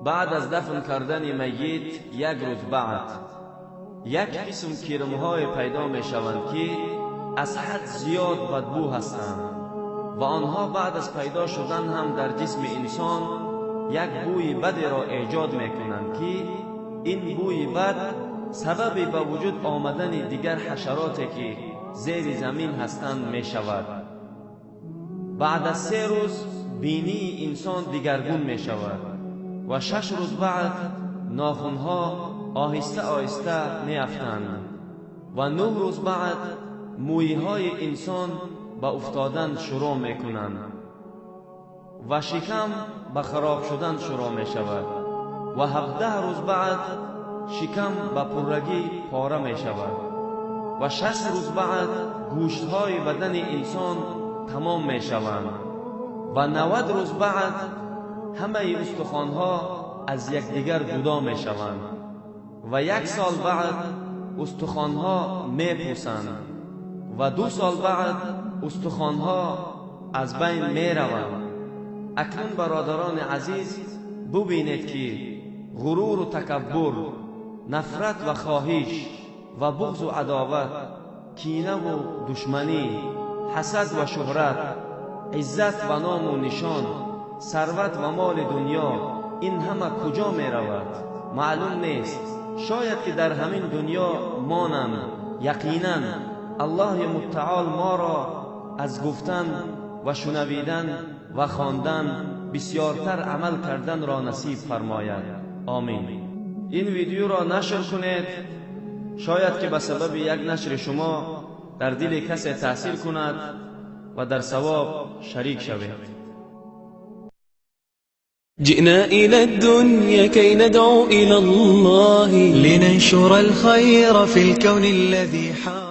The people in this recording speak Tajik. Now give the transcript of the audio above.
Баъд аз дафн кардани майит як рӯз баъд як қисм кирмҳое пайдо мешаванд, ки аз ҳад зиёд бадбӯ ҳастанд ва онҳо баъд аз пайдо шудан ҳам дар ҷисми инсон як бӯи бадеро эҷод мекунанд, ки ин бӯи бад сабаби ба вуҷуд омадани дигар ҳашароте, ки зери замин ҳастанд, мешавад. Баъд аз 3 рӯз бинии инсон дигаргун мешавад ва 6 рӯз баъд нохунҳо оҳиста оҳиста меафтанд ва 9 рӯз баъд мӯйҳои инсон ба уфтодан шурӯъ мекунанд ва шикам ба хароб шудан шурӯъ мешавад ва 17 рӯз баъд шикам ба пуррагӣ пора мешавад ва 60 рӯз баъд гӯштҳои бадани инсон тамом мешаванд ва 90 рӯз баъд ҳамаи устухонҳо аз якдигар ҷудо мешаванд ва 1 сол баъд устухонҳо мепӯсанд ва 2 сол баъд устухонҳо аз байн мераванд. Акнун бародарони азиз, бубинед, ки ғуруру такаббур, нафрат ва хоҳиш ва буғзу адоват, кинаву душманӣ, ҳасад ва шуҳрат, иззат ва ному нишон, сарват ва моли дунё, ин ҳама куҷо меравад? Маълум нест. Шояд ки дар ҳамин дунё монанд. Яқинан Аллоҳи муттаол моро аз гуфтан ва шунавидан ва хондан бисёртар амал карданро насиб фармояд. Омин. Ин видеоро нашр кунед, шояд ки ба сабаби як нашри шумо дар дили касе таъсир кунад ва дар савоб шарик шавед. جئنا إلى الدنيا كي ندعو إلى الله لننشر الخير في الكون الذي حار.